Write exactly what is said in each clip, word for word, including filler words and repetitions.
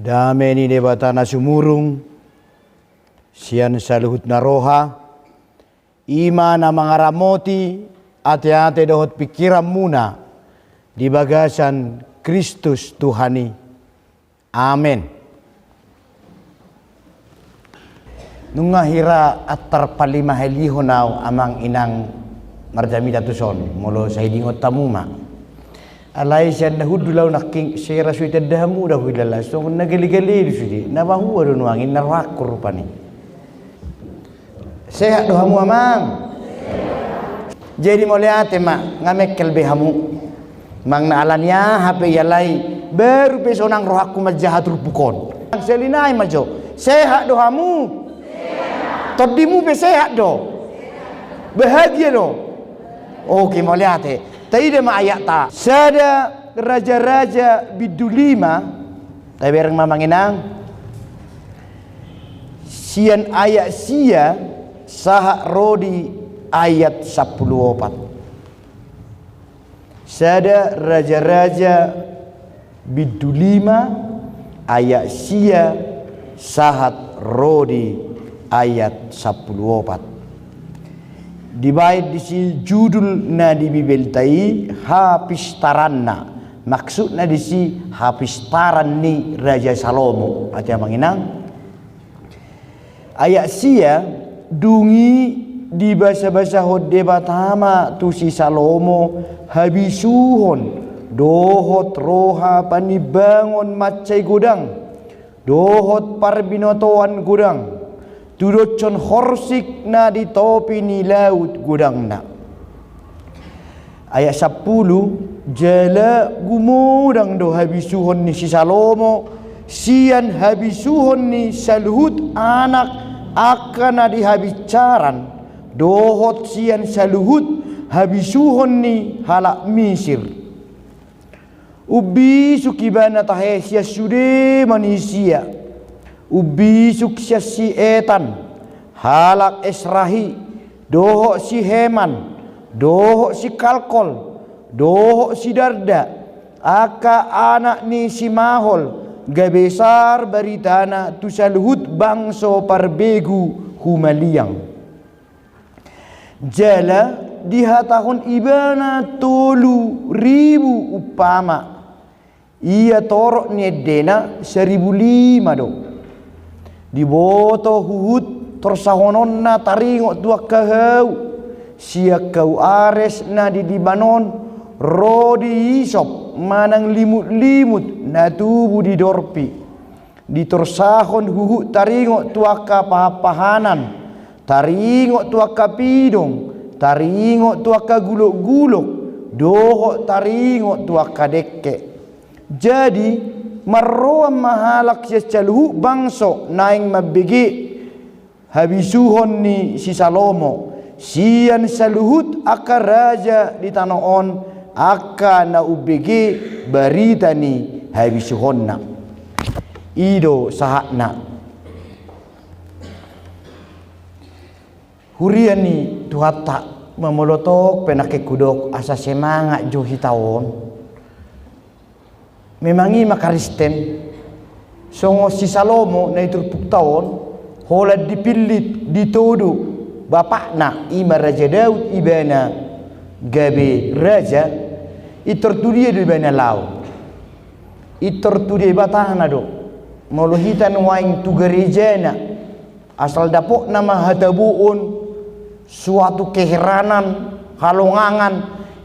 Dame ni Debata na sumurung sian saluhut na roha, i ma na mangaramoti ateate dohot pingkiranmuna di bagasan Kristus Tuhan i. Amen. Nunga hira antar palimahalihon au amang inang marjamita tuson, molo sai diingot hamu ma. Alai sian na hundul au nangkin, sera so itanda hamu do huilala, songon na galegale do sude, na mahua do nuaeng, na rohangku rupani. Sehat do hamu amang? Jadi mauliate ma, nga mengkel be hamu. Manang na ala ni aha pe ialai, baru pe sonang rohangku manjaha turpuk on. Sahali nai ma jo. Sehat do hamu? Tondimu pe sehat do? Bahagia do? Oke, mauliate. Taida ma ayat ta. Sada Raja-raja bindu lima, tabereng ma amang inang. Sian ayat sia sahat ro di ayat sampulu opat. Sada Raja-raja bindu lima ayat sia sahat ro di ayat sampulu opat. Dibaen disi judul na di Bibelta i hapistaranna. Maksudna disi hapistaran ni Raja Salomo. Ate amang inang. Ayat sia, dung i dibasabasahon Debata ma tu si Salomo habisuhon dohot roha panimbangon mansai godang dohot parbinotoan godang, tudoshon horsik na di topi ni laut godangna. Ayat sampulu, jala gumodang do habisuhon ni si Salomo sian habisuhon ni saluhut anak angka na di habinsaran, dohot sian saluhut habisuhon ni halak Misir. Umbisuk ibana tahe sian sude manisia. Umbisuk sian si Etan, halak Esrahi, dohot si Heman, dohot si Kalkol, dohot si Darda, angka anak ni si Mahol, gabe sar baritana tu saluhut bangso parbegu humaliang. Jala dihatahon ibana tolu ribu umpama, ia torop ni endena saribu lima do. Diboto huhut torsahononna taringot tu angka hau, sian hau ares na di Libanon, ro di isop manang limutlimut na tubu di dorpi. Ditorsahon huhut taringot tu angka pahanpahanan, taringot tu angka pidong, taringot tu angka gulokgulok, dohot taringot tu angka dengke. Jadi, marroan ma halak sian saluhut bangso naeng mambege habisuhon ni si Salomo, sian saluhut angka raja di tano on, angka na umbege barita ni habisuhonna. I do sahatna. Huria ni Tuhanta, mamolotop pe nangkin hudok asa semangat jo hita on. Memang i ma Kristen, songon si Salomo na i turpukta on, holan dipillit, ditodo bapakna, i ma Raja Daud, ibana gabe raja, pintor tu dia do ibana laho? Pintor tu Debatana do. Molo hita nuaeng tu garejana, asal dapotna ma hataboon, suatu keheranan, halongangan,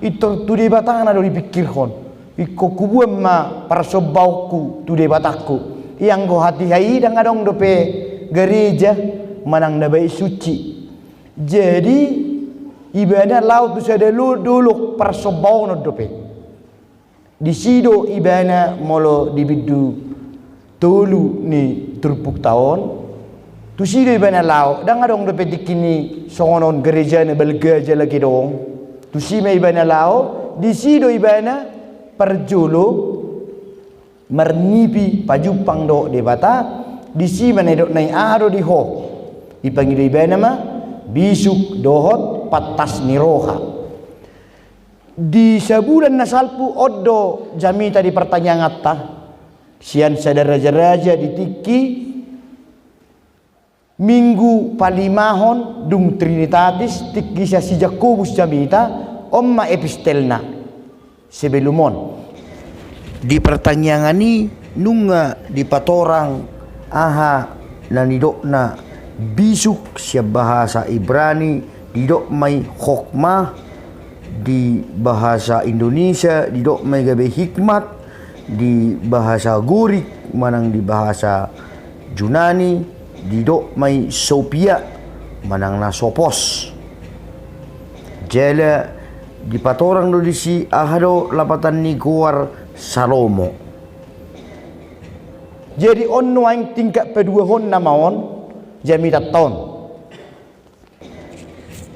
pintor tu Debatana do dipingkirhon. Ingkon huboan ma parsombaonku tu Debatangku. Ia anggo hatiha i ndang adong dope gareja manang na baen suci. Jadi, ibana laho tu sada lo-, dolok parsombaonon dope. Disi do ibana molo di bindu tolu ni turpukta on. Tusi do ibana laho, ndang adong dope tingki ni songon on gareja na balga jala gedong. Tusi ma ibana laho, disi do ibana parjolo marnipi pajumpang dohot Debata, disi ma na nidokna i, aha do di ho? Dipangido ibana ma bisuk dohot pantas ni roha. Di sabulan na salpu on do jamita di partangianganta, Sian sada raja-raja di tingki minggu palimahon dung Trinitatis, tingki sian si Jakobus jamita, on ma epistelna. Sebelum on, di partangiangan i nunga dipatorang aha na nidokna bisuk sian bahasa Ibrani, didok ma i hokmah, di bahasa Indonesia didok ma i gabe hikmat, di bahasa Gorik manang di bahasa Junani didok ma i sopia manang na sopos. Jala dipatorang do disi aha do lapatan ni goar Salomo. Jadi on nuaeng tingkat paduahonna ma on jamitanta on.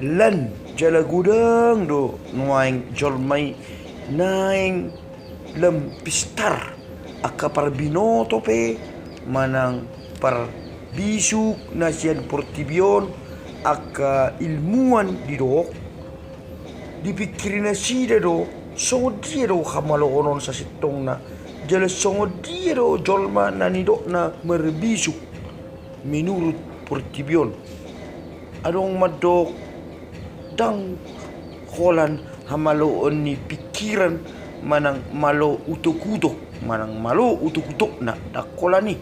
Lan jala godang do nuaeng jolma i naeng lam pistar angka parbinoto pe manang parbisuk na sian portibi on, angka ilmuwan didok, dipingkiri nasida do songon dia do hamaloon on sasintongna, jala songon dia do jolma na nidokna marbisuk menurut portibi on. Adong mandok ndang holan hamaloon ni pingkiran manang malo utok-utok manang malo utok-utokna, ndang holan i.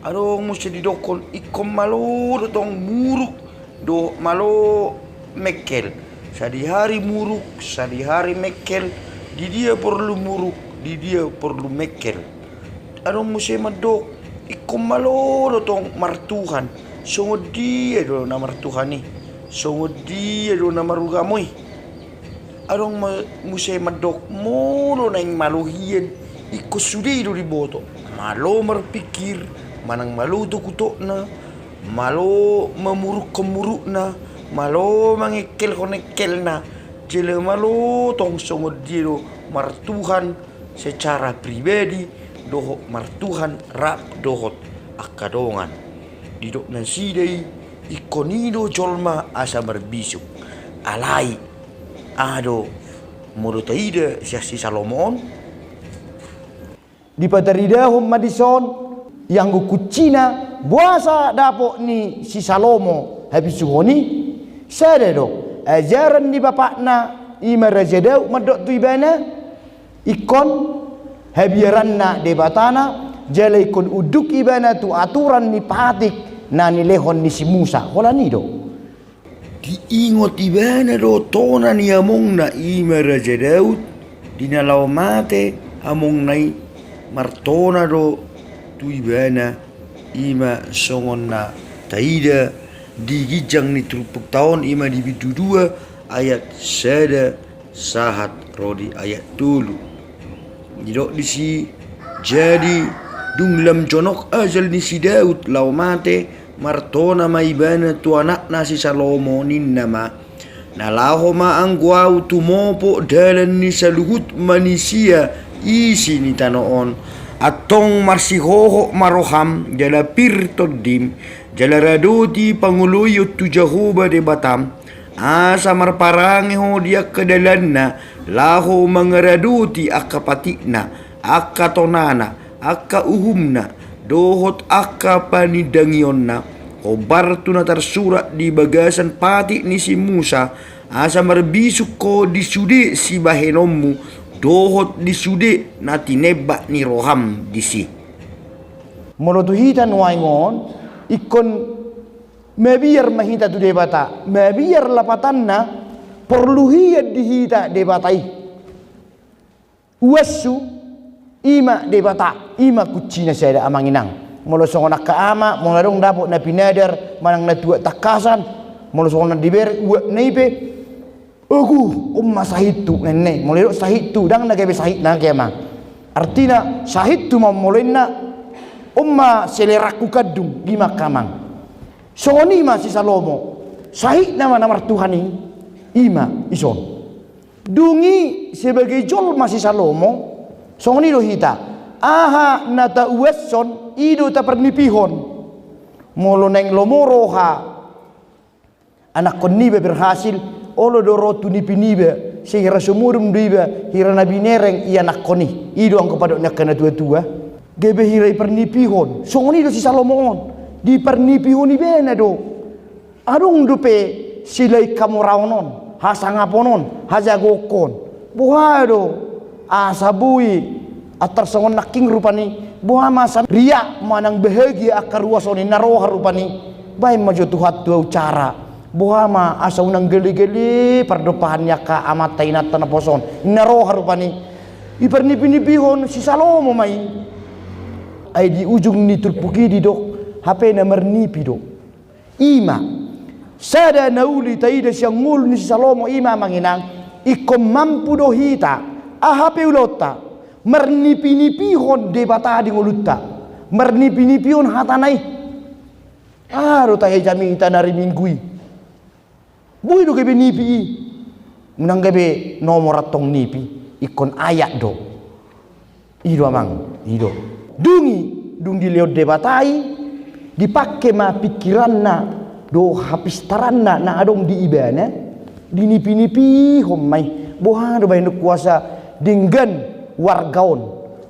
Adong muse didokkon ingkon malo do tong muruk dohot malo mengkel. Sadihari muruk, sadihari mengkel, di dia porlu muruk, di dia porlu mengkel. Adong muse mandok ingkon malo do tong martuhan, songon dia do na martuhan i, songon dia do na marugamo i. Adong ma-, muse mandok molo naeng malo hian, ingkon sude i do diboto. Malo marpingkir manang malo utok-utokna, malo mamurukhon murukna, malo mangengkelhon engkelna, jala malo tong songon dia do martuhan secara pribadi dohot martuhan rap dohot angka dongan. Didok nasida i ingkon i do jolma asa marbisuk. Alai aha do molo taida sian si Salomo on? Dipataridahon ma dison, ianggo kuncina boasa dapot ni si Salomo habisuhon i? Sada do, ajaran ni bapakna, i ma Raja Daud mandok tu ibana, ingkon habiaranna Debatana, jala ingkon unduk ibana tu aturan ni patik na nilehon ni si Musa. Holan i do. Diingot ibana do tona ni amongna, i ma Raja Daud, di na laho mate amongna i, martona do tu ibana, i ma songon na taida di ginjang ni turpukta on, i ma di bindu dua ayat sada sahat ro di ayat tolu. Didok disi, jadi dung lam jonok ajal ni si Daud laho mate, martona ma ibana tu anakna si Salomo, ninna ma: Na laho ma anggo ahu tumopot dalan ni saluhut manisia isi ni tano on. Antong marsihohot ma roham jala pir tondim, jala radoti pangoloion tu Jahowa Debatam, asa marparange ho di angka dalanna, laho mangaradoti angka patikna, angka tonana, angka uhumna, dohot angka panindangionna, hombar tu na tarsurat di bagasan patik ni si Musa, asa marbisuk ho di sude sibahenonmu, dohot di sude na tinembak ni roham disi. Molo tu hita nuaeng on, ingkon mabiar ma hita tu Debata, mabiar lapatanna, porlu hian di hita Debata i. Uashu, i ma Debata, i ma kuncina sada, amang inang. Molo songon angka ama, molo adong dapot na pinadar manang na tuat tangkasan, molo songon na dibere uakna i pe, "Ogu, on ma sahithu," ninna i. Molo didok sahithu, ndang na gabe sahitna, angke amang. Artina sahithu ma on molo ninna, "On ma selerangku kandung," i ma, angka amang. Songon i ma si Salomo, sahitna ma na martuhan i, i ma ison. Dung i sebagai jolma si Salomo, songon i do hita. Aha na tauashon, i do taparnipihon. Molo naeng lomo roha anakkon niba berhasil, olo do ro tu nipi niba, sai hira sumurung do iba, hira na binereng ianakkon i. I do anggo padok ni angka na tua-tua. Gabe hira dipernipihon, songon i do si Salomo on, dipernipihon ibana do. Adong dope silaing hamoraon on, hasangapon on, hajagoon. Boha do asa boi antar songon nangkin rupani, boha ma asa riak manang bahagia angka ruas on, ninna roha rupani. Baen ma jo Tuhan tu ahu cara, boha ma asa unang gale-gale pardompahan ni angka amanta inanta naposo on, ninna roha rupani. Dipernipinipihon si Salomo ma i. Ai di ujung ni turpuk i didok, hape na marnipi do. I ma sada na uli taida sian ngolu ni si Salomo, i ma amang inang, ingkon mampu do hita, aha pe ulaonta, marnipinipihon Debata di ngolunta, marnipinipihon hatana i. Aha do tahe jamita na ari Minggu i? Boi do gabe nipi i. Unang gabe nomor antong nipi, ingkon ayat do. I do amang, i do. Dung i, dung dilehon Debata i, dipangke ma pingkiranna dohot hapistaranna na adong di ibana, dinipinipihon ma i. Boha do bahenon kuasa denggan warga on,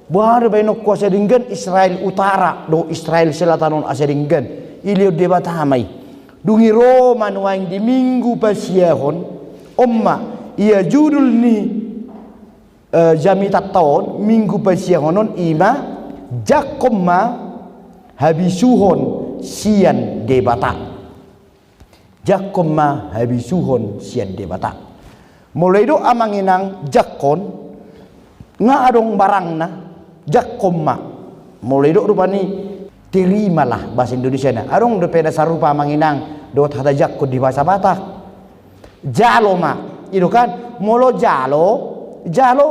boha do bahenon kuasa denggan Israel Utara dohot Israel Selatan on asa denggan, dilehon Debata ma i. Dung i ro ma nuaeng di Minggu Pasiahon, on ma ia judul ni eh, jamitanta on, Minggu Pasiahon on, i ma jangkon ma habisuhon sian Debata. Jangkon ma habisuhon sian Debata. Molo didok amang inang jangkon, nga adong barangna, jangkon ma. Molo didok rupani, terimalah, bahasa Indonesiana. Adong dope na sarupa amang inang dohot hata jangkon di bahasa Batak? Jalo ma, i do kan? Molo jalo, jalo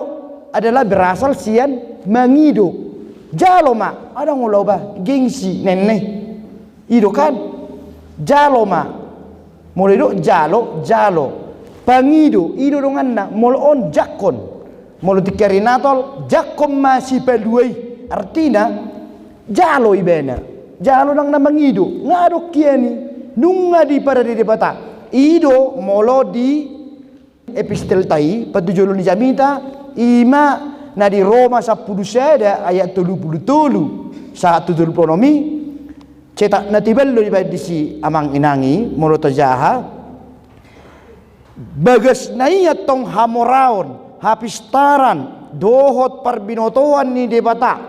adalah berasal sian mangido. Jalo ma, adong ulaon ba, gengsi, ninna i. I do kan? Jalo ma. Molo didok jalo, jalo. Pangido, i do donganna, molo on jangkon. Molo tingki ari Natal, jangkon ma sipalua i. Artina, jalo ibana. Jalo nang na mangido. Nga adong hian i. Nunga diparade Debata. I do molo di epistelta i, patujolo ni jamita, i ma na di Roma sampulu sada ayat tolu pulu tolu sahat tu tolu pulu onom i, cetak na tibal do dibaen disi amang inang i, molo tajaha. Bagasna i antong hamoraon, hapistaran, dohot parbinotoan ni Debata.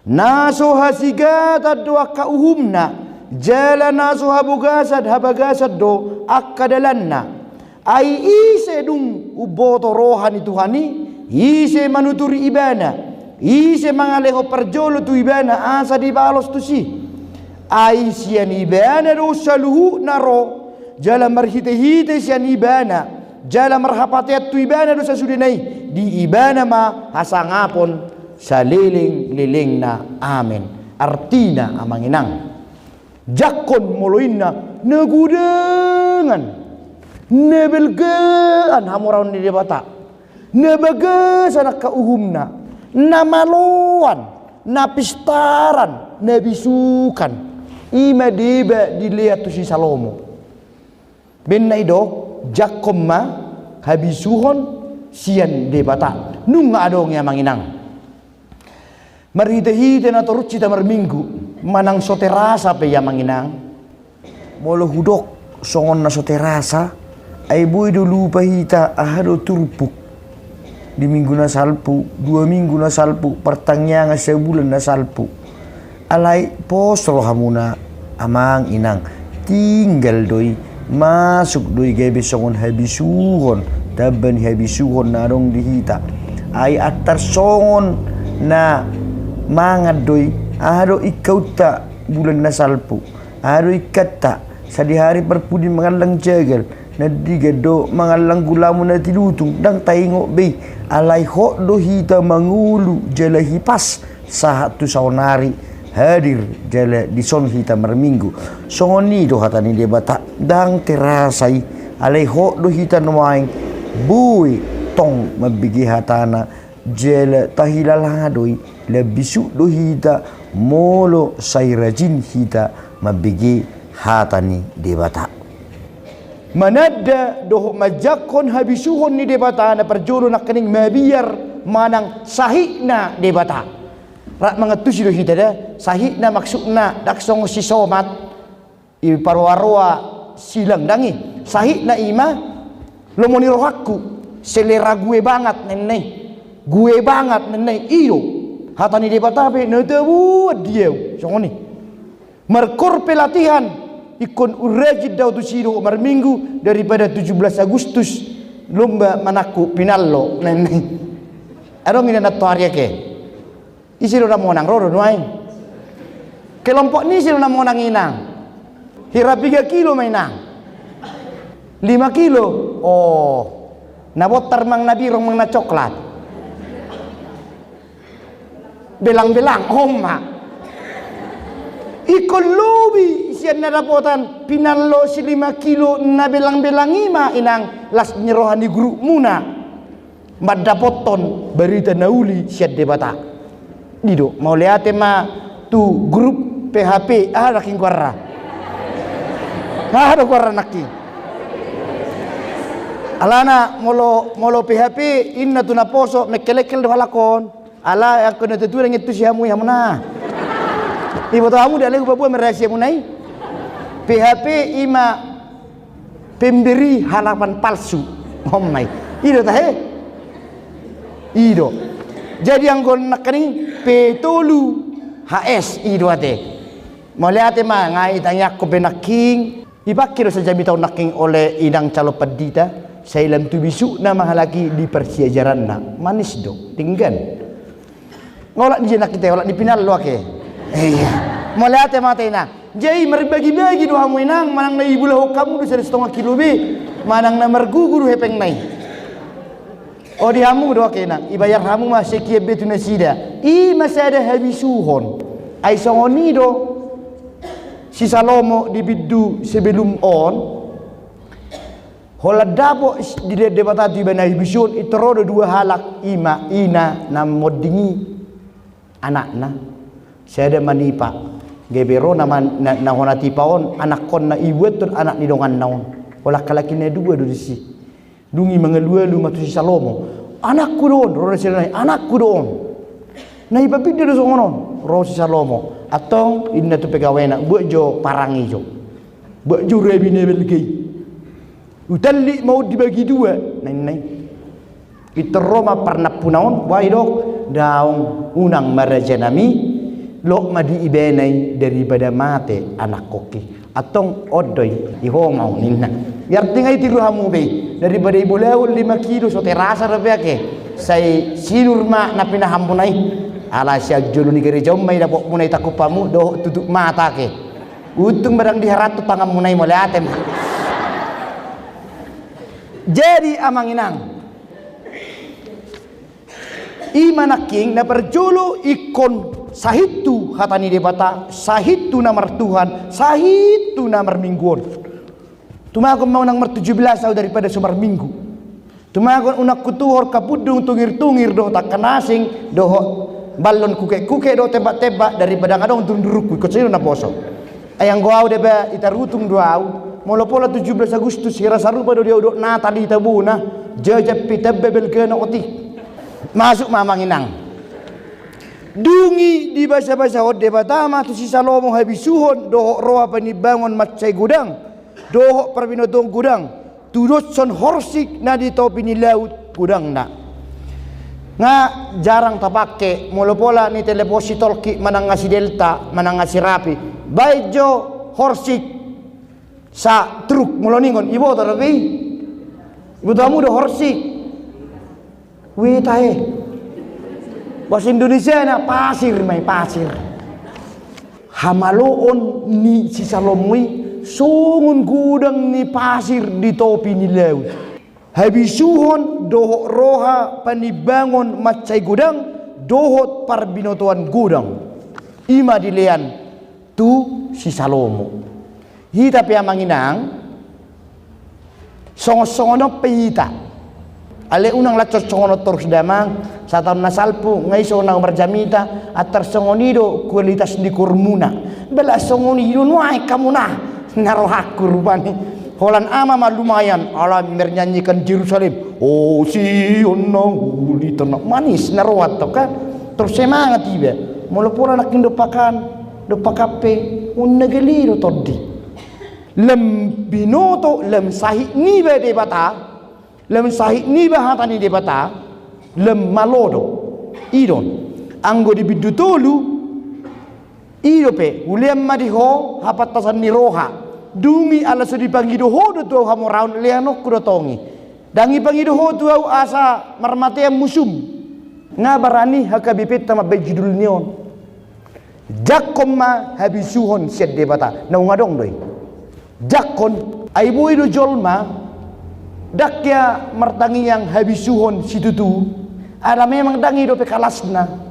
Na so hasigatan do angka uhumna, jala na so habogasan, habagasan do angka dalanna. Ai ise dung umboto roha ni Tuhan i, ise manuturi ibana, ise mangalehon parjolo tu ibana asa dibalos tusi. Ai sian ibana do saluhutna ro, jala marhitehite sian ibana, jala marhapatean tu ibana do sasudena i, di ibana ma hasangapon salelenglelengna. Amen. Artina amang inang, jangkon molo inna na godangan, na balgaan hamoraon ni Debata, na bagasan angka uhumna, na maloan, na pistaran, na bisukan. I ma deba dilehon tu si Salomo. Baen na didok, jangkon ma habisuhon sian Debata. Nunga adong i amang inang. Marhitehite na torus hita marminggu, manang so terasa pe i amang inang. Molo hudok songon na so terasa, ai boi do lupa hita aha do turpuk di minggu na salpu, dua minggu na salpu, partangiangan sabulan na salpu. Alai pos rohamuna amang inang, tinggal do i, masuk do i gabe songon habisuhon, tamba ni habisuhon na adong di hita. Ai antar songon na mangan do i, aha do ingkaunta bulan na salpu, aha do ingkanta, sadihari parpudi mangallang jagal, na digan do mangallang gulamu na tilutung, ndang taingot be i, alai hot do hita mangolu jala hipas sahat tu saonari hadir jala dison hita marminggu. Songon i do hata ni Debata, ndang terasa i, alai hot do hita nuaeng boi tong mambege hatana, jala tahilala do i, lam bisuk do hita molo sai rajin hita mambege hata ni Debata. Mananda dohot manjangkon habisuhon ni Debata na parjolo nangkining mabiar manang sahitna Debata. Rap mangantusi do hita da, sahitna maksudna ndang songon si Somat, i paroa-roa silang, ndang i. Sahitna i ma lomo ni rohangku, selera gue bangat ninna i. Gue bangat ninna i, i do. Hata ni Debata pe na taboan di au, songon i. Markompetisi latihan, ingkon rajin do au tusi dohot marminggu daripada tujuh belas Agustus, lomba manangkup pinallo ninna i. Adong i na nantoari ake. Ise do na monang, ro do nuaeng. Kelompok ni ise do na monang, inang? Hira piga kilo ma, inang? Lima kilo. Oh. Na bontar manang na birong manang na coklat? Belang-belang, on ma. Ingkon lobi sian na dapotan pinallo si lima kilo na belang-belang i ma, inang, las ni roha ni grupmuna mandapothon barita na uli sian Debata. I do, mauliate ma tu grup P H P, aha nangkin goarna? Aha do goarna nangkin? Alana molo, molo P H P, inna tu naposo, mengkelengkel do halak on. Ala angka na tutu, ndang intusi hamu i, hamu na. Iboto hamu da, alai hupaboa ma rahasiamuna i. P H P i ma pemberi harapan palsu. On ma i. I do tahe? I do. Jadi anggo nangkin i P tolu H S, i do ate. Mauliate ma, nga i tangiangkon be nangkin. Dipangke do sajamitahon nangkin oleh inang calon pandita, sai lam tu bisukna manang halak i di parsiajaranna. Manis do, denggan. Nga olat ni je nangkin te, olat ni pinallo ake. Iya. Mauliate ma ate, inang. Jadi marbagi-bagi do hamu, inang, manang na ibulahon hamu do sada sitongah kilo be, manang na margugu do hepengna i. O, di hamu do ake, inang, ibayar hamu ma sekian be tu nasida. I ma sada habisuhon. Ai songon i do si Salomo di bindu sebelum on. Holan dapot dilehon Debata tu ibana habisuhon, pintor ro do dua halak, i ma ina na monding i anakna, sada manipa. Gabe ro na man-, na, na hona tipa on, anakkonna ibuathon anak ni donganna on. Holan halak i na dua do disi. Dung i mangalualu ma tu si Salomo, "Anakku do on." Ro do nasida nai, "Anakku do on." Na ipapinda do songon on. Ro si Salomo, "Antong," inna tu pegawena, "buat jo parang i jo. Buat jo rabi na balga i. Hutallik ma on dibagi dua," ninna i. Pintor ro ma parnampuna on, boha didok, "Daong, unang ma, rajanami, lot ma di ibana i daripada mate anakkon i. Antong on do i, di ho ma on," ninna. Artina i tiru hamu be i, daripada ibulahon lima kilo, so terasa dope ake. Sai sinur ma na pinahanmuna i. Ala sian jolo ni gareja on ma i dapotmuna i, tangkup hamu dohot tutup mata ake. Untung ma ndang diharantu tanganmuna i, mauliate ma. Jadi amang inang, i ma nangkin na parjolo, ingkon sahit tu hata ni Debata, sahit tu na martuhan, sahit tu na marminggu on. Tumagon ma unang martujuh belas au daripada so marminggu. Tumagon unang hutuhor kapundung tungir-tungir dohot angka na asing dohot ballon kukek-kukek dohot tembak-tembak daripada nga adong duru-durungku, ingkon songon i do naposo. Ai anggo au da ba, i tarutung do au. Molo pola tujuh belas Agustus, hira sarupa do di au dohot Natal i tabona. Jajak pe tamba balgana otik. Masuk ma amang inang. Dung i dibasabasahon Debata ma tu si Salomo habisuhon dohot roha panimbangon mansai godang dohot parbinotoan godang, tudoshon horsik na di topi ni laut godangna. Nga jarang tapangke, molo pola nitelepon si Tolkip manang nga si Delta manang nga si Rapi, baen jo horsik sa truk, molo ningon, iboto dope i? Iboto hamu do horsik? Weta e. Bahasa Indonesiana pasir ma i, pasir. Hamaloon ni si Salomo i songon godang ni pasir di topi ni laut. Habisuhon dohot roha panimbangon mansai godang dohot parbinotoan godang. I ma dilehon tu si Salomo. Hita pe amang inang, songon-songon on pe hita. Alai unang lashon songon on torus damang, sataon na salpu nga i songon na marjamita, antar songon i do kualitas ni kormuna. Bala songon i do nuaeng hamuna, na rohangku rupani. Holan ama ma lumayan, ala menyanyikan Jerusalem. O Sion na uli tona. Manis na roha tong kan. Torus semangat iba. Molo pola nangkin dompak an, dompak an pe, unang gale do tondi. Lam binoto, lam sahit niba Debata, lam sahit niba hata ni Debata, lam malo do. I do on. Anggo di bindu tolu, i dope, ulean ma di ho hapantasan ni roha. Dung i ala so dipangido ho do tu ahu hamoraon, leanonku do tong i. Ndang dipangido ho tu ahu asa marmatean musum. Nga barani H K B P ta mambaen judul ni on. Jangkon ma habisuhon sian Debata, naung adong do i. Jangkon, ai boi do jolma, ndang ia martangiang habisuhon situtu, ala memang ndang i dope kalasna.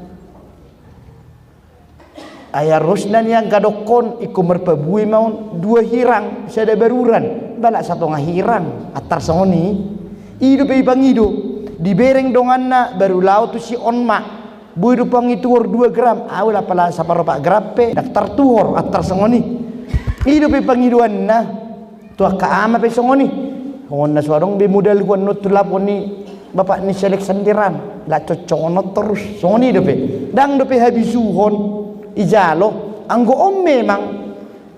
Ai arosna nian angka dokkon, ingkon marpabue ma on dua hirang, sada baruran, balak satonga hirang, antar songon i. I dope dipangido, dibereng donganna, baru laho tusi on ma. Boi do pangido tuhor dua gram, ahu la pala saparopat gram pe, ndang tartuhor, antar songon i. I dope pangidoanna. Tu angka ama pe songon i. Songon na so adong be modalhu annon tu lapo ni bapak ni si Alexander an. Lak cocok on torus. Songon i dope. Ndang dope habisuhon. Ijalo. Anggo on memang.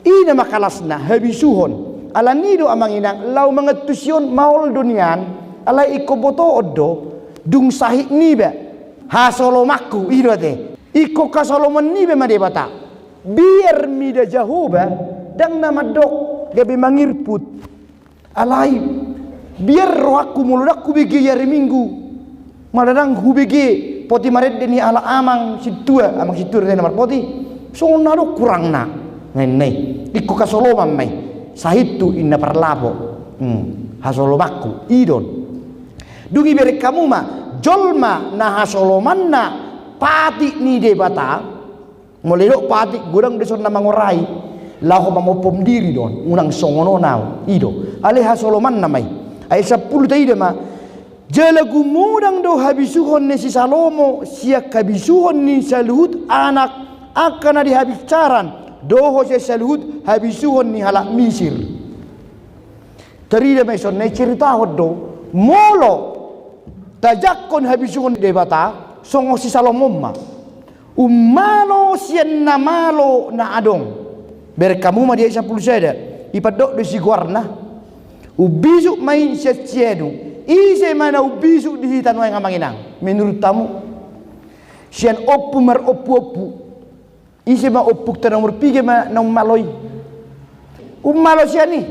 I nama kalasna habisuhon. Alani do amang inang. Laho mangantusi on maol do nian. Alai ingkon botoon do. Dung sahit niba. Hasolomanku. I do ate. Ingkon hasoloman niba ma Debata. Biar mida Jahowa, ndang na mandok, gabe mangirput. Alai, biar rohangku molo ndang hubege i ari Minggu. Molo ndang hubege, poti marende ni halak amang sintua, amang sintua do na marpoti. Songon na adong kurangna. Nai, nai. Ingkon hasoloman ma i. Sahithu inna parlapo. Hmm. Hasolomanku. I do on. Dung i bereng hamu ma. Jolma na hasolomanna patik ni Debata. Molo didok patik, godang do dison na mangorai. Laho mangophom diri do on, unang songon on ahu. I do. Alai hasolomanna ma i. Ayat sampulu taida ma. Jala gumodang do habisuhon ni si Salomo, sian habisuhon ni saluhut anak, angka na di habinsaran, dohot sian saluhut habisuhon ni halak Misir. Tarida ma dison, na diceritahon do, molo tajangkon habisuhon Debata, songon si Salomo on ma. Ummalo sian na malo na adong. Bereng hamu ma di ayat sampulu sada. Ipandok do disi goarna. Umbisuk ma i sian sianu. Ise ma na umbisuk di hita nuaeng amang inang? Menurut hamu? Sian ompu marompu-ompu. Ise ma ompungta na umur piga ma na ummalo i? Ummalo sian i.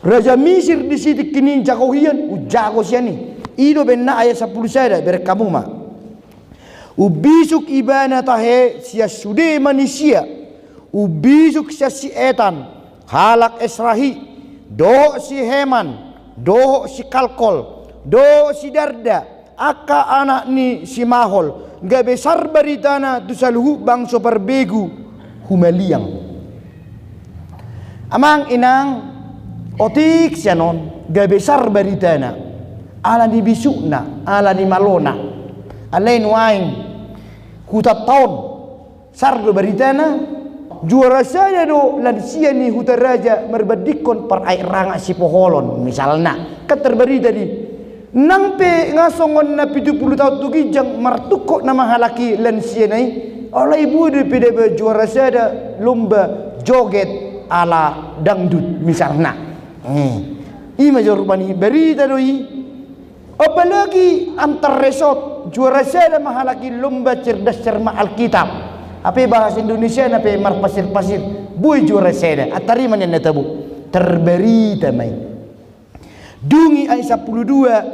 Raja Misir disi tingki ni jago hian, ujago sian i. I do baenna ayat sampulu sada, bereng hamu ma. Umbisuk ibana tahe sian sude manisia. Umbisuk sian si Etan, halak Esrahi, dohot si Heman, dohot si Kalkol, dohot si Darda, angka anak ni si Mahol, gabe sar baritana tu saluhut bangso parbegu humaliang. Amang inang, otik sian on, gabe sar baritana, ala ni bisukna, ala ni malona. Alai nuaeng, hutanta on, sar do baritana, juara sada do lansia ni Hutaraja marbandingkon par Aek Rangak Sipoholon, misalna. Kan tarbarita do i. Nang pe nga songon na pitu pulu taon tu ginjang martungkot nama halak i lansiana i, alai boi dope dapot juara sada lomba joget ala dangdut, misalna. Eh, i ma jo rupani barita do i. Apalagi antar resort, juara sada ma halak i lomba cerdas cermat Alkitab. Hape bahasa Indonesiana pe marpasir-pasir, boi juara sada. Antar i ma nian na tabo. Tarbarita ma i. Dung i ayat sampulu dua,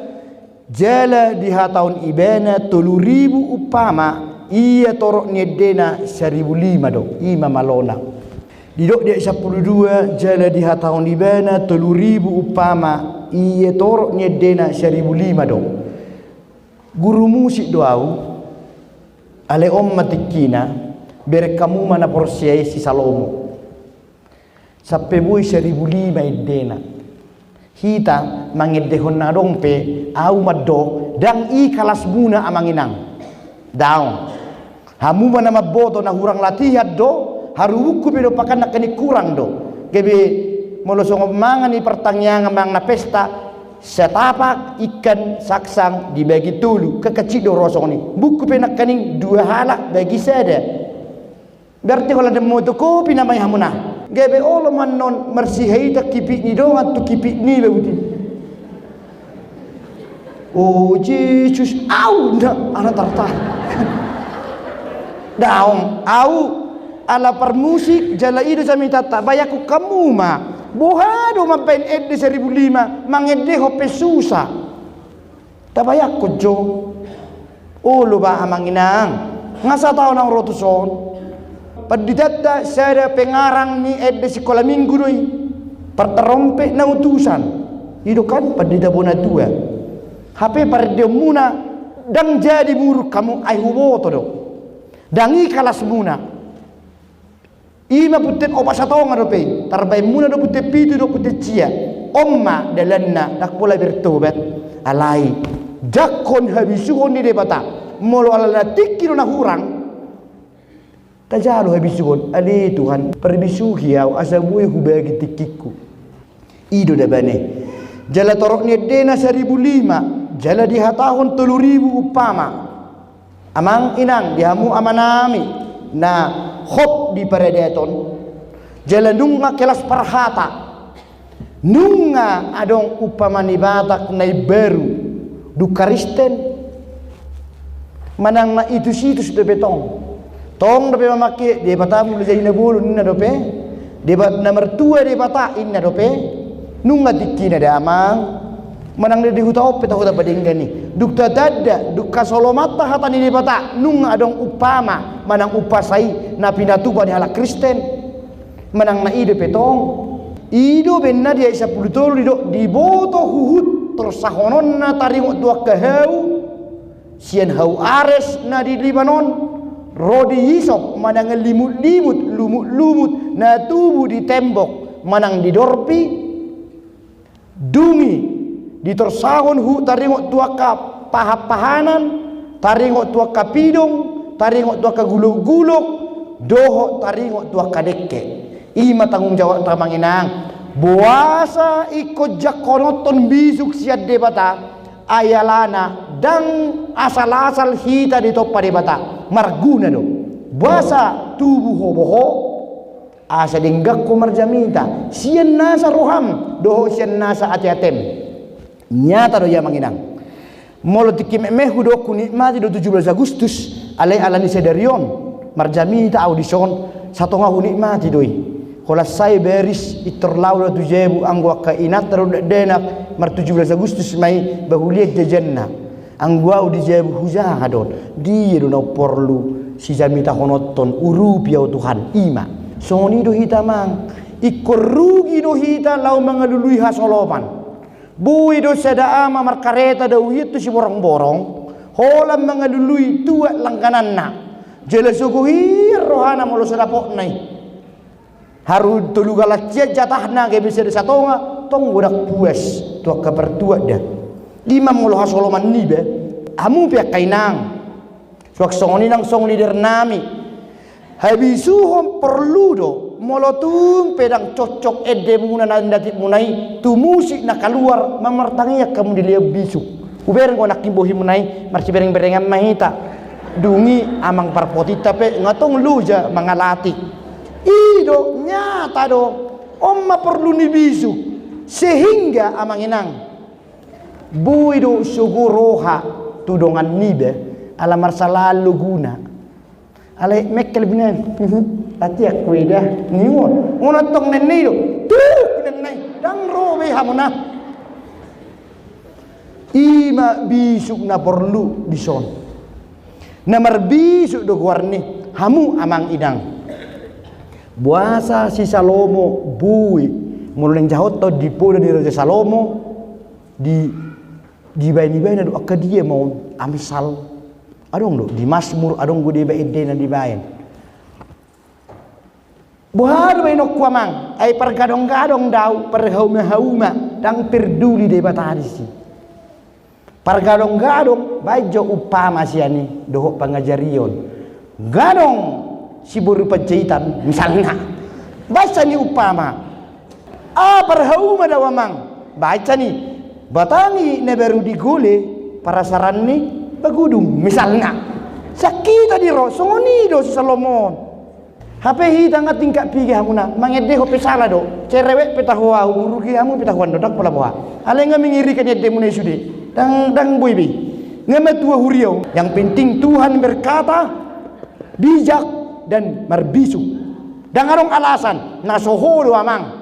jala dihatahon ibana tolu ribu umpama, ia torop ni endena saribu lima do, i ma malona. Didok di ayat sampulu dua, jala dihatahon ibana tolu ribu umpama, ia torop ni endena saribu lima do. Guru musik do ahu, alai on ma tingkina, bereng hamu ma na porsea i si Salomo. Sampe boi saribu lima endena. Hita mangendehon na adong pe, ahu mandok, ndang i kalasmuna amang inang. Daong. Hamu ma na mamboto na hurang latihan do, harubungku pe do pakan nangkaning hurang do. Gabe molo songon mangan i partangiangan mangan na pesta, Satapak ikan saksang dibagi tolu, kekecik do roa songon i. Buku pe nangkaning dua halak bagi sada. Berarti holan demmo tu kopi nama i hamu na. Gabe olo ma annon marsihaitan kipik ni dongan tu kipik ni babuti. O Jesus, au, nda, anak tartar. Daong, au, ala parmusik, jala i do jamitanta, bayangkon hamu ma. Boha do mambaen ende saribu lima, mangendehon pe susa. Tabayangkon jo. Olo ba amang inang. Nga sataon naung ro tuson. Panditanta sada pengarang ni ende sikola minggu do i. Partarompet na utusan. I do kan pandita bona tua. Hape parendeonmuna ndang jadi muruk hamu ai huboto do. Ndang i kalasmuna. I ma punten opat satonga dope i, tarbaenmuna do punten pitu do punten sia. On ma dalanna, ndang pola bertobat. Alai jangkon habisuhon ni Debata. Molo alana tingki do na hurang, tajalo habisuhon. Ale Tuhan, parbisuhi au asa boi hubagi tingkingku. I do da bane. Jala torop ni endena saribu lima, jala dihatahon tolu ribu umpama. Amang inang, di hamu amanami na hot di paradaton, jala nunga kelas parhata, nunga adong umpama ni Batak na imbaru, dung Kristen, manang na itusitus dope tong. Tong dope mamangke Debata molo jadi na bolon ninna dope. Deba-, na martua Debata inna dope. Nunga tingkina da amang. Manang di huta on pe tahuta padenggan i. Dung tatanda, dung hasolomanta hata ni Debata, nunga adong umpama, manang umpasa i, na pinatupa ni halak Kristen. Manang na i dope tong. I do umbahen na di ayat sampulu tolu didok, diboto huhut torsahononna taringot tu angka hau, sian hau ares na di Libanon, ro di isop manang limutlimut, lumutlimut, na tubu di tembok manang di dorpi, dung i ditorsahon huhut taringot tu angka pahanpahanan, taringot tu angka pidong, taringot tu angka gulokgulok, dohot taringot tu angka dengke. I ma tanggung jawabta amang inang. Boasa ingkon jangkononhon bisuk sian Debata, ai alana ndang asalasal hita ditompa Debata, marguna do. Boasa tubu ho boho, asa denggan ho marjamita, sian nasa roham, dohot sian nasa ateatem. Nyata do i amang inang. Molo tingki metmet hudok hunikmati do tujuh belas Agustus, alai alani sadari on, marjamita au dison, satonga hunikmati do i. Holan sae baris, pintor laho do tu jabu, anggo angka inanta dohot dakdanak, mar tujuh belas Agustus ma i, ba huliat jajanna. Anggo au di jabu hujaha do on, dia do na umporlu sijamitahononhon, urupi au Tuhan, i ma. Songon i do hita amang, ingkon rugi do hita laho mangalului hasoloman. Boi do sada ama markareta dao hian tu Siborongborong, holan mangalului tuak langgananna. Jala sogo hian rohana molo so dapotna i. Haru tolu galas sian jatahna gabe sada satonga, tong godang puas tu angka partuatna. I ma molo hasoloman niba, hamu pe angka inang. Suang songon i nang songon leadernami. Habisuhon porlu do, molo tung pe ndang cocok endemuna na ndatipmuna i, tu musik na kaluar, mamartangiang hamu dilehon bisuk. Hubereng do nangkin bohimuna i, marsiberengberengan ma hita. Dung i amang parpotinta pe, nga tong loja mangalati. I do, nyata do, on ma porlu ni bisuk. Sehingga amang inang. Boi do sogo roha tu dongan niba, ala marsalalu guna. Alai mengkel binen, latihan kueda, ningon. Ngona tong nennei do, tuk nennei, ndang ro be hamuna. I ma bisuk na porlu dison. Na marbisuk do goarni, hamu amang inang. Boasa si Salomo boi, molo naeng jahothon di poda ni Raja Salomo, di, dibaen ibana do angka dia ma on, Amsal. Adong do, di Masmur, adong do dibaen endena dibaen. Boha do baenonku amang, ai pargadonggadong do au, parhaumahauma, ndang perduli Debata disi. Pargadonggadong, baen jo umpama sian i, dohot pangajarion. Gadong siboru Panjaitan, misalna. Baen sian i umpama. Ah, parhauma do au amang, baen sian i. Batangi na baru digole parasaran ni bagudung, misalna. Sian hita do i ro, songon i do si Salomo on. Hape hita nga tingkat piga hamuna, mangendehon pe sala do, cerewet pe taho ahu, rugi hamu pe tahoan do, ndang pola boha. Alai nga mengerikan endemuna i sude, ndang, ndang boi be. Nga matua huria on. Yang penting Tuhan berkata, bijak dan marbisuk. Ndang adong alasan, na so ho do amang.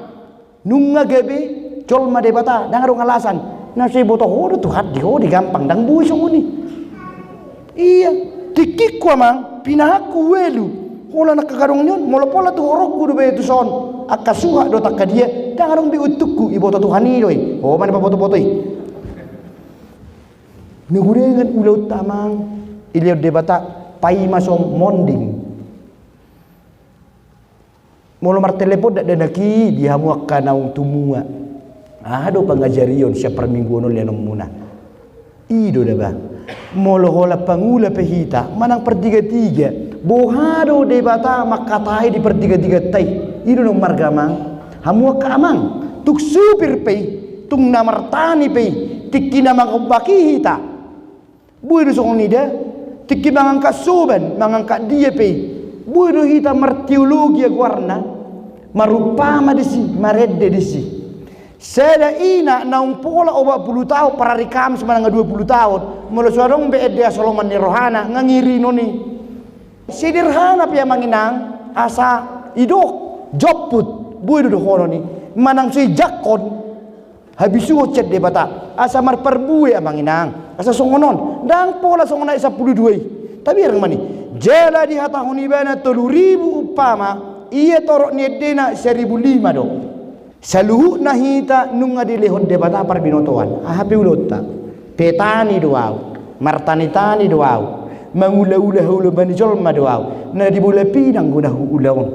Nunga gabe jolma Debata, ndang adong alasan. Na so iboto ho do Tuhan di ho, di gampang, ndang boi songon i. Ia, tingkingku amang, pinahanku ualu. Holan angka gadong ni on, molo pola tu horongku do be tuson, angka suhat do angka dia, ndang adong be untungku, iboto Tuhan i do i. Ho ma na pabotoboto i. Na godang ulaonta amang, dilehon Debata paima songon monding. Molo martelepon dakdanak i di hamu angka naung tumua, aha do pangajarion sian parmingguon on lehonon muna? I do da ba. Molo holan pangula pe hita manang partigatiga, boha do Debata mangkatai di partigatiganta i? I do na ummarga amang. Hamu angka amang, tung supir pe i, tung na martani pe i, tingki na mangombak i hita. Boi do songon i da, tingki mangangkat soban, mangangkat dia pe i. Boi do hita marteologia goarna, marumpama disi, marende disi. Sada ina naung pola opat pulu taon, parari Kamis manang dua pulu taon, molo so adong be ende hasoloman ni rohana, nga ngiri non i. Sederhana pe amang inang, asa idok, jomput, boi do dohonon i, manang so ijangkon. Habisuhon sian Debata, asa marparbue amang inang, asa songon on, ndang pola songon ayat sampulu dua i. Tabereng ma i, jala dihatahon ibana tolu ribu umpama, ia torop ni endena saribu lima do. Saluhutna hita nunga dilehon Debata parbinotoan, aha pe ulaonta, petani do ahu, martanitani do ahu, mangulaula haluaon ni jolma do ahu, na di bola pinang do na huula on.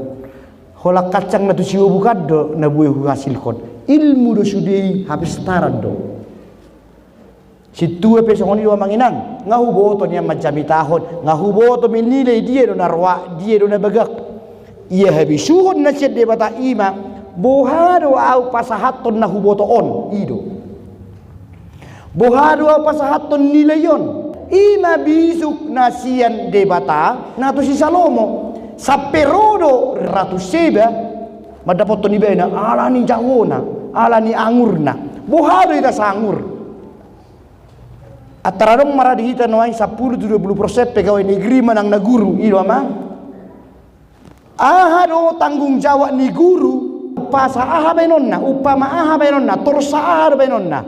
Holan kacang na tu sihobukan do na boi huhasilhon. Ilmu do sude i, hapistaran do. Sintua pe songon i do amang inang, nga huboto nian manjamitahon, nga huboto menilai dia do na roa, dia do na bagak. Ia habisuhon na sian Debata i ma, boha do ahu pasahathon na huboto on, i do. Boha do ahu pasahathon nilai on? I ma bisuk na sian Debata na tu si Salomo. Sampe ro do ratu Seba, mandapothon ibana ala ni jagona, ala ni angurna. Boha do hita saangur? Antara adong ma ra di hita nuaeng sampulu tu dua pulu persen pegawai negeri manang na guru, i do amang. Aha do tanggung jawab ni guru? Umpasa aha baenonna, umpama aha baenonna, torsa aha do baenonna?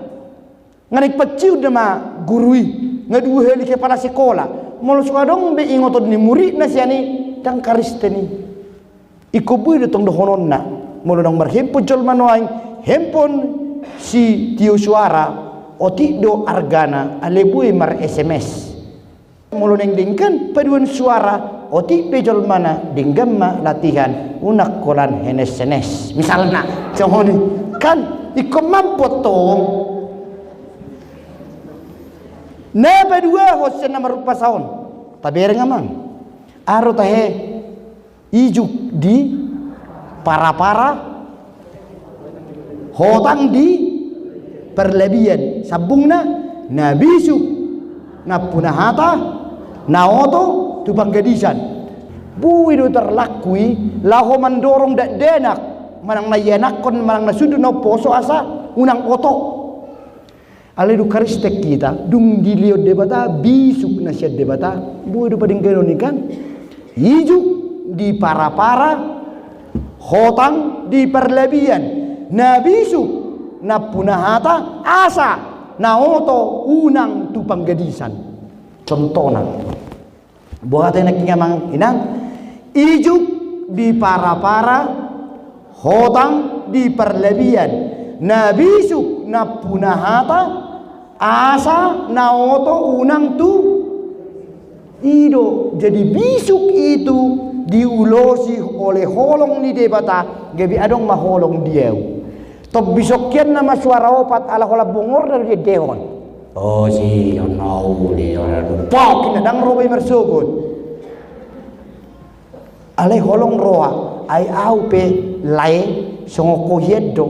Nga naeng panciun nama guru i, nga dua hali kepala sekolah. Molo so adong be ingoton ni muridna sian i, ndang Kristen i. Ingkon boi do tong dohononna, molo naung marhandphone jolma nuaeng, handphone sitio suara, otik do argana, alai boi mar-S M S. Molo naeng denggan paduan suara, otik pe jolmana, denggan ma latihan, unang holan henes-henes. Misalna, songon i, kan, ingkon mampu tong. Na paduahon sian na marumpasa on. Tabereng amang. Aha do tahe? Ijuk di para-para, hotang di parlabian. Sambungna, na bisuk nampuna hata, na oto tu panggadisan. Boi do tarlaku i laho mandorong dakdanak, manang na ianakhon, manang na sundut na umposo asa unang oto. Alai dung Kristen hita, dung dilehon Debata bisuk na sian Debata, boi do padengganon i kan? Ijuk di para-para, hotang di parlabian, na bisuk nampuna hata, asa na oto unang tu panggadisan. Contohna. Boha tahe nangkin amang inang? Ijuk di para-para, hotang di parlabian, na bisuk nampuna hata, asa na oto unang tu. I do, jadi bisuk itu diulosi oleh holong ni Debata, gabe adong ma holong di ahu. Tong bisuk hian nama suara opat ala holan bongorna do diendehon. O si, on na uli, on na uli. Pok, inna ndang ro be marsogot. Alai holong roha, ai ahu pe lae songon ho hian do.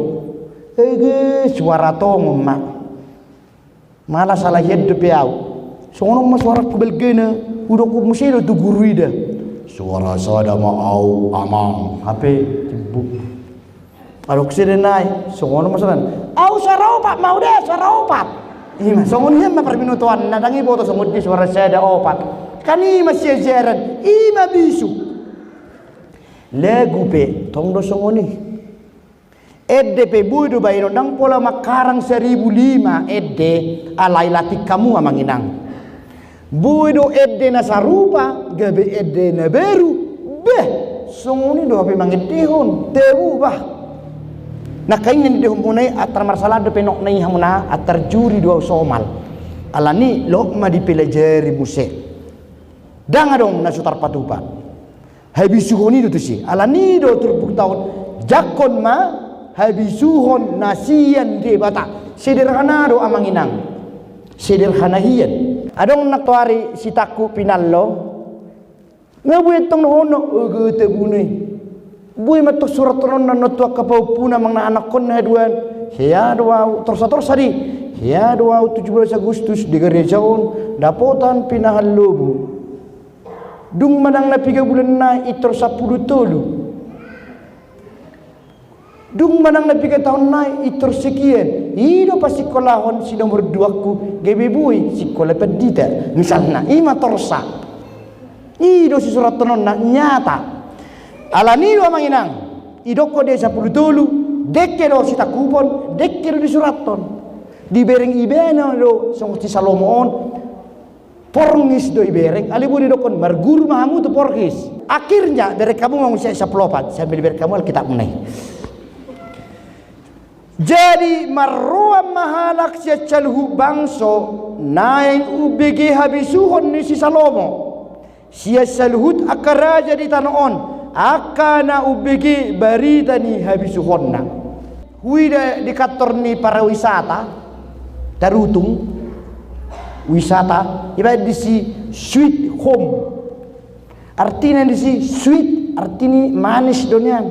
Ege, suara tongon ma. Malah salah hian dope au. Songon on ma suarangku balgana, hudok muse do tu guru i da. Suara sada ma au, Amang. Hape timbuk. Adong sada nai, songon on ma suarana. Au suara opat ma au da, suara opat. Ima, songon hian ma parbinotoanna, ndang diboto songon dia suara sada opat. Kan ima siajaran, ima bisuk. Lagu pe, tong do songon i. Ende pe boi do baenon, ndang pola mangharang saribu lima ende, alai latihon hamu amang inang. Boi do ende na sarupa, gabe ende na baru, beh, songon i do hape mangendehon, tabu bah. Nangkaning na niendehonmuna i, antar marsalaan dope nokna i hamuna, antar juri do au somal. Alani, loas ma dipelajari muse. Ndang adong na so tarpatupa. Habisuhon i do tusi. Alani do turpukta on, jangkon ma habisuhon na sian Debata. Sederhana do amang inang. Sederhana hian. Adong nantoari si Tangku Pinallo. Nga boi tong dohonon, ogo tabuna i. Boi ma tong surathononna tu angka pahompuna manang na anakhonna haduan. Hea do au, torsa-torsa di. Hea do au tujuh belas Agustus di gareja on, dapotan pinahan lobu. Dung manang na piga bulan nai intor sampulu tolu. Dung manang na piga taon nai intor sekian. I do pasingkolahon si nomor duangku gabe boi singkola pandita. Misalna, ima torsa. I do sisurathononna nyata. Alani do amang inang. Idokkon dia sampulu tolu. Dengke do sitangkupon, dengke do disurathon. Dibereng ibana do songon si Salomo on. Porngis do ibereng, alai boi didokkon marguru ma hamu tu porngis. Akhirnya, bereng hamu ma muse sampulu opat, sambil bereng hamu Alkitabmuna i. Jadi, marroan ma halak sian saluhut bangso, naeng umbege habisuhon ni si Salomo. Sian saluhut angka raja di tano on, angka na umbege barita ni habisuhonna. Huida di kantor ni pariwisata, tarutung, wisata, ibaen disi sweet home. Artina disi sweet, artina manis do nian.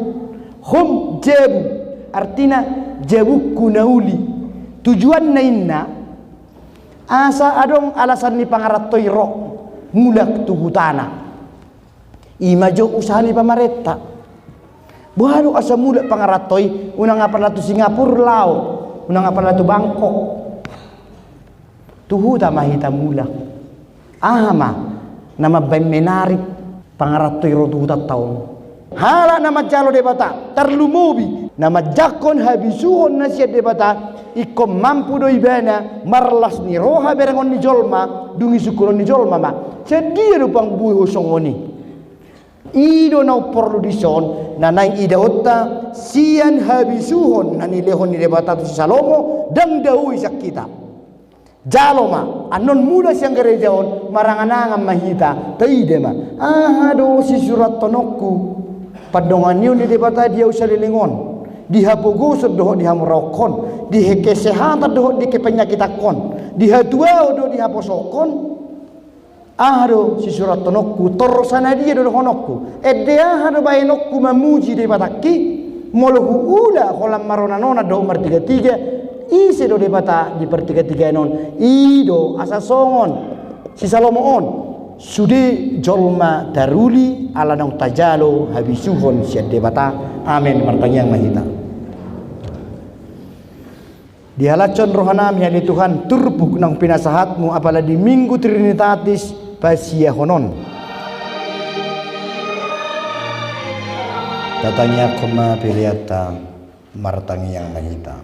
Home jabu, artina jabungku na uli. Tujuanna inna, asa adong alasan ni pangaranto i ro, mulak tu hutana. Ima jo usaha ni pamarenta. Boha do asa mulak pangaranto i, unang apala tu Singapura laho, unang apala tu Bangkok. Tu huta ma hita mulak. Aha ma na mambaen menarik pangaranto i ro tu hutanta on? Halak na manjalo Debata, tarlumobi na manjangkon habisuhon na sian Debata, ingkon mampu do ibana marlas ni roha berengon ni jolma, dung isungkunon ni jolma ma. Sian dia do pangbuhon songon i? I do na umporlu dison, na naeng idaonta sian habisuhon na nilehon ni Debata tu si Salomo, ndang dao i sian hita. Jalo ma, annon mulak sian gareja on, marangan-angan ma hita, taida ma. Aha do sisurathononku? Pandonganion ni Debata di au saleleng on. Di hapogoson dohot di hamuraothon. Di kesehatan dohot di kepenyakitanhon. Di hatuaon dohot di haposohon. Aha do sisurathononku, torsa na dia do dohononku? Ende aha do baenonku mamuji Debatangki? Molo huula holan maronan-onan dohot martiga-tiga, ise do Debata di partigatigaan on? I do asa songon si Salomo on, sude jolma taruli ala naung tajalo habisuhon sian Debata. Amen. Martangiang ma hita. Dihalashon rohanami ale Tuhan, turpuk naung pinasahatmu apala di Minggu Trinitatis pasiahon on. Tatangiangkon ma peleanta, martangiang ma hita.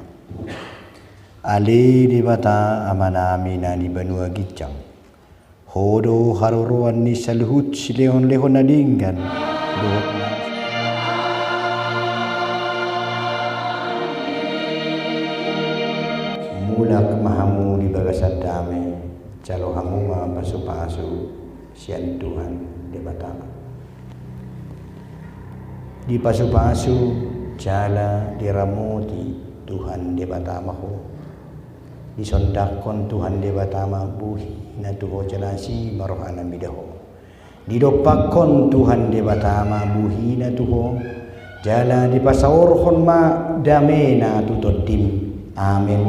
Ale Debata Amanami na di banua ginjang. Ho do haroroan ni saluhut silehon-lehon na denggan dohot na. Mulak ma hamu di bagasan dame, jalo hamu ma pasu-pasu sian Tuhan Debata. Dipasu-pasu jala diramoti Tuhan Debata ma ho. Disondangkon Tuhan Debata ma bohina tu ho jala asi ma rohana mida ho. Didompakkon Tuhan Debata ma bohina tu ho, jala dipasaorhon ma damena tu tondim. Amen.